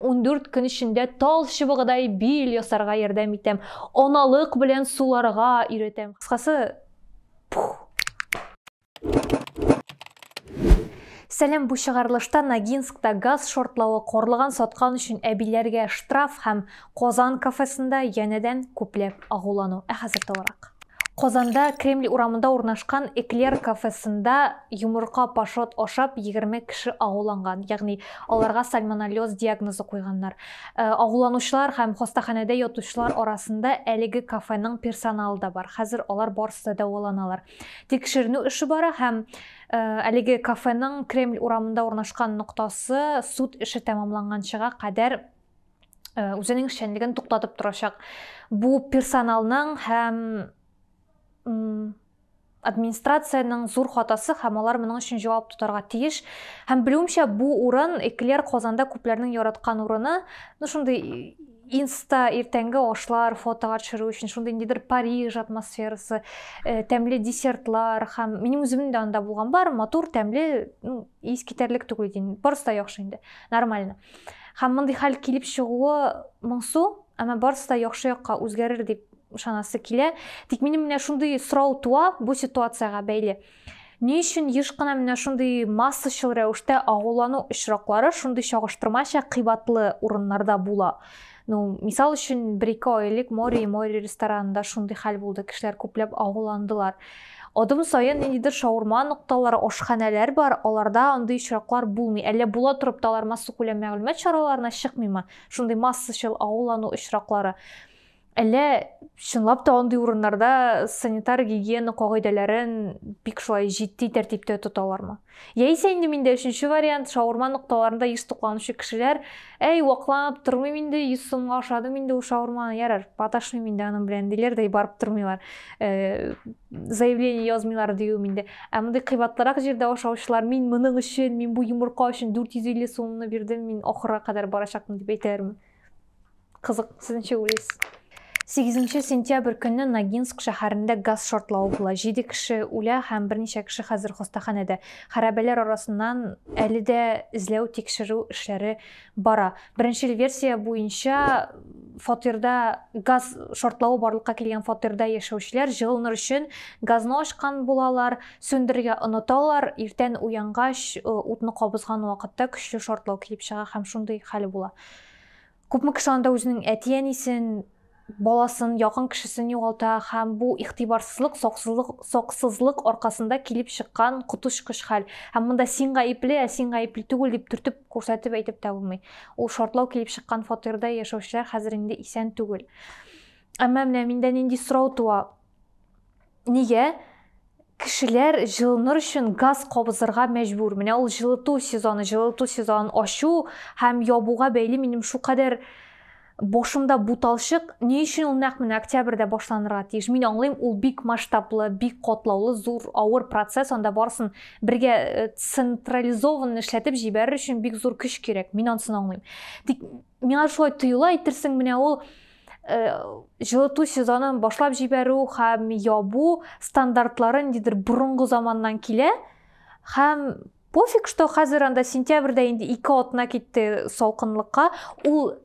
14 көн эчендә тал чыбыгыдай бил ясарга ярдәм итәм, аналык белән суларга өйрәтәм. Кыскасы, пух. Сәлам, бу чыгарылышта Ногинскта газ шартлавы, карлыган саткан өчен әбиләргә штраф һәм Казан кафесында янәдән күпләп агулану. Ә хәзер тулырак. Казанда Кремль урамында урнашкан Эклер кафесында йомырка пашот ашап 20 кеше агуланган, ягъни аларга сальмонеллез диагнозы куйганнар. Агуланучылар һәм хастаханәдә ятучылар арасында әлеге кафеның персоналы да бар. Хәзер алар барысы да дәваланалар. Тикшеренү эше бара һәм әлеге кафеның Кремль урамында урнашкан ноктасы суд эше тәмамланганчыга кадәр үзенең эшчәнлеген туктатып торачак. Бу персоналның һәм администрациянең зур хатасы һәм алар моның өчен җавап тотарга тиеш. Һәм белүемчә, бу урын Эклер Казанда күпләрнең яраткан урыны. Ну, шундый инста иртәнге ашлар фотога төшерү өчен шундый ниндидер Париж атмосферасы, тәмле десертлар һәм минем үземнең дә анда булган бар, матур, тәмле, ну, ис китәрлек түгел инде. Барысы да яхшы инде, нормально. Һәм мондый хәл килеп чыгуы моңсу, әмма барысы да яхшы якка үзгәрер дип ышанасы килә. Тик минем менә шундый сорау туа бу ситуациягә бәйле. Ни өчен еш кына менә шундый массачыл рәвештә агулану очраклары шундый чагыштырмача кыйбатлы урыннарда була? Ну, мисал өчен, бер-ике ай элек Море и море ресторанында шундый хәл булды, кешеләр күпләп агуландылар. Адым саен ниндидер шаурма нокталары, ашханәләр бар, аларда андый очраклар булмый. Әллә була торып та алар массакүләм мәгълүмат чараларына чыкмыймы? Шундый массачыл агулану очраклары. Әллә чынлап та андый урыннарда санитар гигиена кагыйдәләрен бик шулай җитди тәртиптә тоталармы? Яисә инде миндә өченче вариант, шаурма нокталарында еш тукланучы кешеләр, әй, вакланып тормыйм инде, 100 сумга ашадым инде ул шаурманы, ярар, маташмыйм инде аның белән, диләр дә барып тормыйлар. Заявление язмыйлар диюем инде. Ә мондый кыйбатлырак җирдә ашаучылар, мин моның өчен, мин бу йомырка өчен 450 сумны бирдем, мин ахырга кадәр барачакмын дип әйтәләрме? Кызык, сез ничек уйлыйсыз? 8 сентябрь көнне Ногинск шәһәрендә газ шартлавы була. 7 кеше үлә һәм берничә кеше хәзер хастаханәдә. Хәрабәләр арасыннан әле дә эзләү, тикшерү эшләре бара. Беренчел версия буенча фатирда газ шартлавы барлыкка килгән фатирда яшәүчеләр җылыныр өчен газны ачкан булалар, сүндерергә оныталар. Иртән уянгач, утны кабызган вакытта көчле шартлау килеп чыга һәм шундый хәл була. Күпме кеше анда үзенең әти-әнисен, баласын, якын кешесен югалта һәм бу игътибарсызлык, саксызлык, саксызлык аркасында килеп чыккан коточкыч хәл. Һәм монда син гаепле, ә син гаепле түгел дип төртеп, күрсәтеп әйтеп тә булмый. Ул шартлау килеп чыккан фатирда яшәүчеләр хәзер инде исән түгел. Әмма менә миндә нинди сорау туа? Нигә кешеләр җылыныр өчен газ кабызырга мәҗбүр? Менә ул җылыту сезоны, җылыту сезонын ачу һәм ябуга бәйле минем шулкадәр башымда буталчык. Ни өчен ул нәкъ менә октябрьдә башланырга тиеш? Мин аңлыйм, ул бик масштаблы, бик катлаулы, зур, авыр процесс, анда барысын бергә централизованно эшләтеп җибәрер өчен бик зур көч кирәк. Мин анысын аңлыйм. Тик миңа шулай тоела, әйтерсең, менә ул җылыту сезонын башлап җибәрү һәм ябу стандартлары ниндидер борынгы заманнан килә. Һәм пофиг, что хәзер анда сентябрьдә инде 2 атна китте салкынлыкка. Ул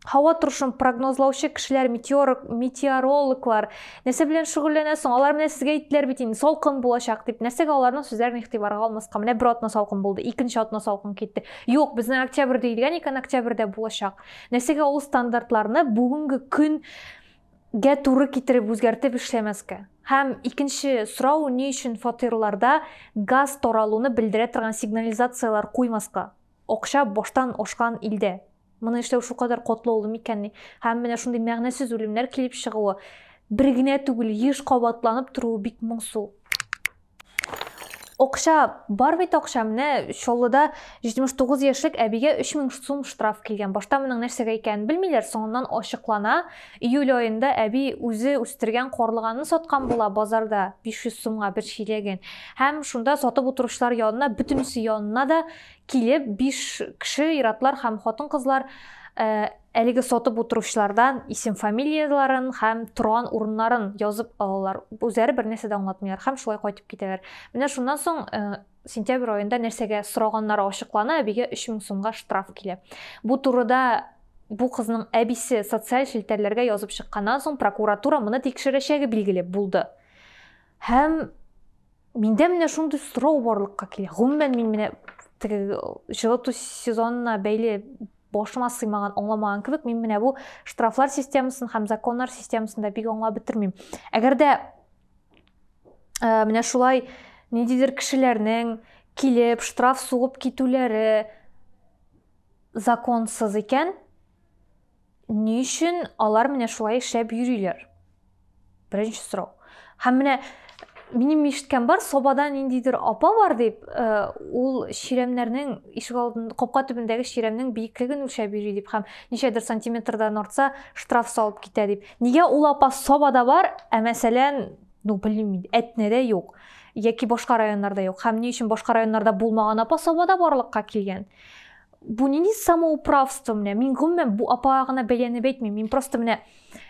һава торышын прогнозлаучы кешеләр, метеорологлар нәрсә белән шөгыльләнә соң? Алар менә сезгә әйттеләр бит инде, салкын булачак дип. Нәрсәгә аларның сүзләрен игътибарга алмаска? Менә бер атна салкын булды, икенче атна салкын китте. Юк, безнең октябрь диелгән икән, октябрьдә булачак. Нәрсәгә ул стандартларны бүгенге көнгә туры китереп үзгәртеп эшләмәскә? Һәм икенче сорау, ни өчен фатирларда газ таралуны белдерә торган сигнализацияләр куймаска? Акча баштан ашкан илдә. Моны эшләү шулкадәр катлаулы микәнни? Һәм менә шундый мәгънәсез үлемнәр килеп чыгуы, бер генә түгел, еш кабатланып торуы бик моңсу. Акча бар бит, акча. Менә Чаллыда 79 яшьлек әбигә 3000 сум штраф килгән. Башта моның нәрсәгә икәнен белмиләр, соңыннан ачыклана. Июль аенда әби үзе үстергән карлыганны саткан була базарда 500 сумга бер чиләген. Һәм шунда сатып утыручылар янына, бөтенесе янына да килеп, 5 кеше, ир-атлар һәм хатын-кызлар, әлеге сатып утыручылардан исем-фамилияләрен һәм торган урыннарын язып алалар. Үзләре бер нәрсә дә аңлатмыйлар һәм шулай кайтып китәләр. Менә шуннан соң сентябрь аенда нәрсәгә сораганнары ачыклана, әбигә 3000 сумга штраф килә. Бу турыда бу кызның әбисе социаль челтәрләргә язып чыкканнан соң прокуратура моны тикшерәчәге билгеле булды. Һәм миндә менә шундый сорау барлыкка килә. Гомумән, мин менә теге җылыту сезонына бәйле башыма сыймаган, аңламаган кебек, мин менә бу штрафлар системасын һәм законнар системасын да бик аңлап бетермим. Әгәр дә менә шулай ниндидер кешеләрнең килеп штраф сугып китүләре законсыз икән, ни өчен алар менә шулай эшләп йөриләр? Беренче сорау. Һәм менә минем ишеткән бар, Сабада ниндидер апа бар дип, ул чирәмнәрнең ишегалдын, капка төбендәге чирәмнең биеклеген үлчәп йөри дип һәм ничәдер сантиметрдан артса штраф салып китә дип. Нигә ул апа Сабада бар, ә мәсәлән, ну белмим инде, Әтнәдә юк яки башка районнарда юк. Һәм ни өчен башка районнарда булмаган апа Сабада барлыкка килгән? Бу нинди самоуправство менә? Мин гомумән бу апага гына бәйләнеп әйтмим. Мин просто менә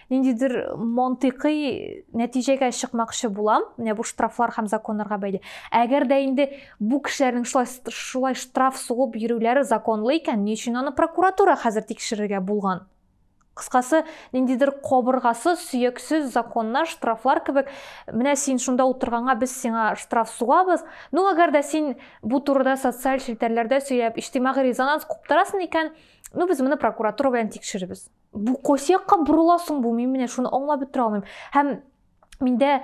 ниндидер мантыйкый нәтиҗәгә чыкмакчы булам. Менә бу штрафлар һәм законнарга бәйле. Әгәр дә инде бу кешеләрнең шулай штраф сугып йөрүләре законлы икән, ни өчен аны прокуратура хәзер тикшерергә булган? Кыскасы, ниндидер кабыргасыз, сөяксез законнар, штрафлар кебек. Менә син шунда утырганга без сиңа штраф сугабыз. Ну, әгәр дә син бу турыда социаль челтәрләрдә сөйләп, иҗтимагый резонанс куптырасың икән, ну, без моны прокуратура белән тикшеребез. Бу кайсы якка борыла соң бу? Мин менә шуны аңлап бетерә алмыйм. Һәм миндә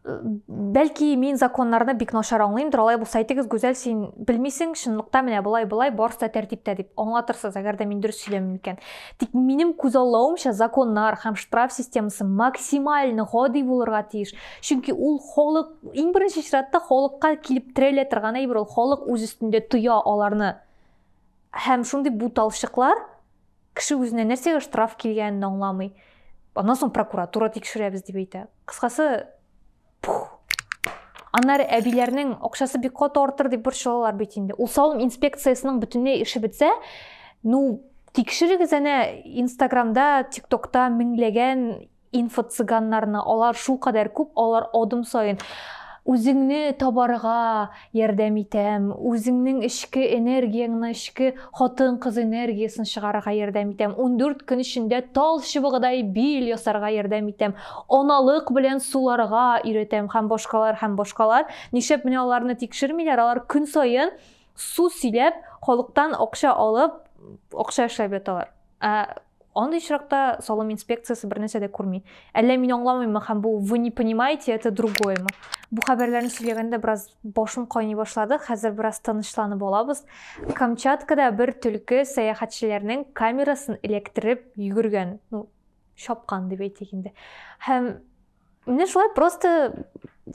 бәлки мин законнарны бик начар аңлыймдыр, алай булса әйтегез, Гүзәл, син белмисең, чынлыкта менә болай-болай, барысы да тәртиптә дип аңлатырсыз, әгәр дә мин дөрес сөйләмим икән. Тик минем күзаллавымча, законнар һәм штраф системасы максимально гади булырга тиеш. Чөнки ул халык, иң беренче чиратта халыкка килеп терәлә торган әйбер, ул халык үз өстендә тоя аларны. Һәм шундый буталчыклар, кеше үзенә нәрсәгә штраф килгәнен аңламый. Аннан соң прокуратура тикшерәбез дип әйтә. Кыскасы, пух. Аннары әбиләрнең акчасы бик каты артыр дип борчылалар бит инде. Ул салым инспекциясенең бөтенләй эше бетсә, ну, тикшерегез әнә Инстаграмда, ТикТокта меңләгән инфо-цыганнарны. Алар шулкадәр күп, алар адым саен үзеңне табарга ярдәм итәм, үзеңнең эчке энергияңне, эчке хатын-кыз энергиясен чыгарырга ярдәм итәм, 14 көн эчендә тал чыбыгыдай бил ясарга ярдәм итәм, аналык белән суларга өйрәтәм һәм башкалар, һәм башкалар. Нишләп менә аларны тикшермиләр? Алар көн саен су сөйләп, халыктан акча алып, акча эшләп яталар. Ә андый очракта салым инспекциясе бер нәрсә дә күрми. Әллә мин аңламыйммы һәм бу вы не понимаете, это другое мы. Бу хәбәрләрне сөйләгәндә бераз башым кайный башлады, хәзер бераз тынычланып алабыз. Камчаткада бер төлке сәяхәтчеләрнең камерасын эләктереп йөгергән, ну, чапкан дип әйтик инде. Һәм менә шулай просто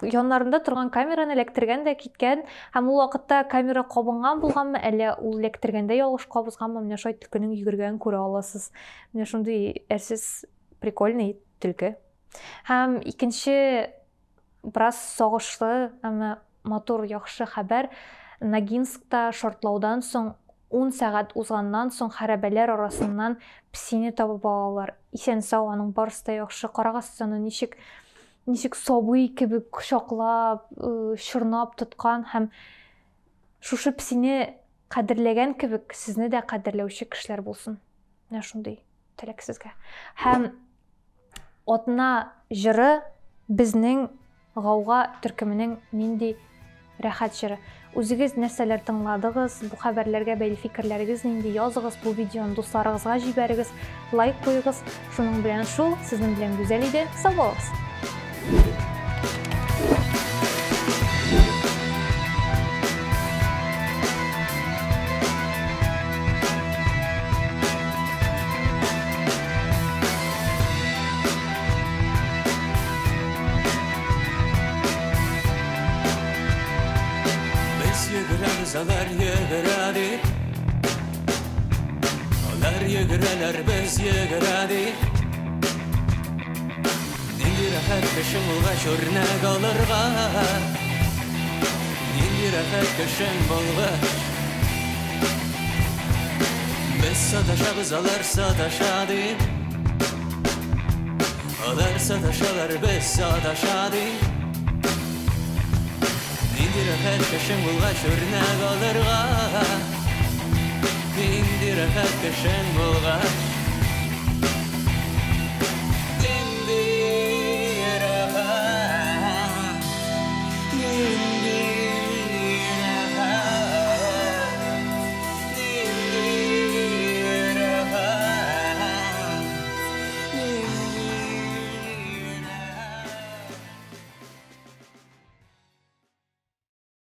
яннарында торган камераны эләктергән дә киткән. Һәм ул вакытта камера кабынган булганмы, әллә ул эләктергәндә ялгыш кабызганмы, менә шулай төлкенең йөгергәнен күрә аласыз. Менә шундый әрсез прикольный төлке. Һәм икенче бераз сагышлы, әмма матур, яхшы хәбәр. Ногинскта шартлаудан соң 10 сәгать узганнан соң хәрабәләр арасыннан песине табып алалар. Исән сау, аның барысы да яхшы. Карагыз, аны ничек сабый кебек кочаклап, чорнап тоткан һәм шушы песине кадерләгән кебек сезне дә кадерләүче кешеләр булсын. Менә шундый теләк сезгә. Һәм атна җыры безнең Гауга төркеменең нинди рәхәт җыры. Үзегез нәрсәләр тыңладыгыз, бу хәбәрләргә бәйле фикерләрегез нинди, языгыз, бу видеоны дусларыгызга җибәрегез, лайк куегыз. Шуның белән шул, сезнең белән Гүзәл иде. Сау булыгыз. Без йөгерәбез, алар йөгерә дип. Алар йөгерәләр, без йөгерә дип. Нинди рәхәт кешең булгач үрнәк алырга. Нинди рәхәт кешең булгач. Без саташабыз, алар саташа дип. Алар саташалар, без саташа дип. Нинди рәхәт кешең булгач үрнәк алырга. Нинди рәхәт кешең булгач.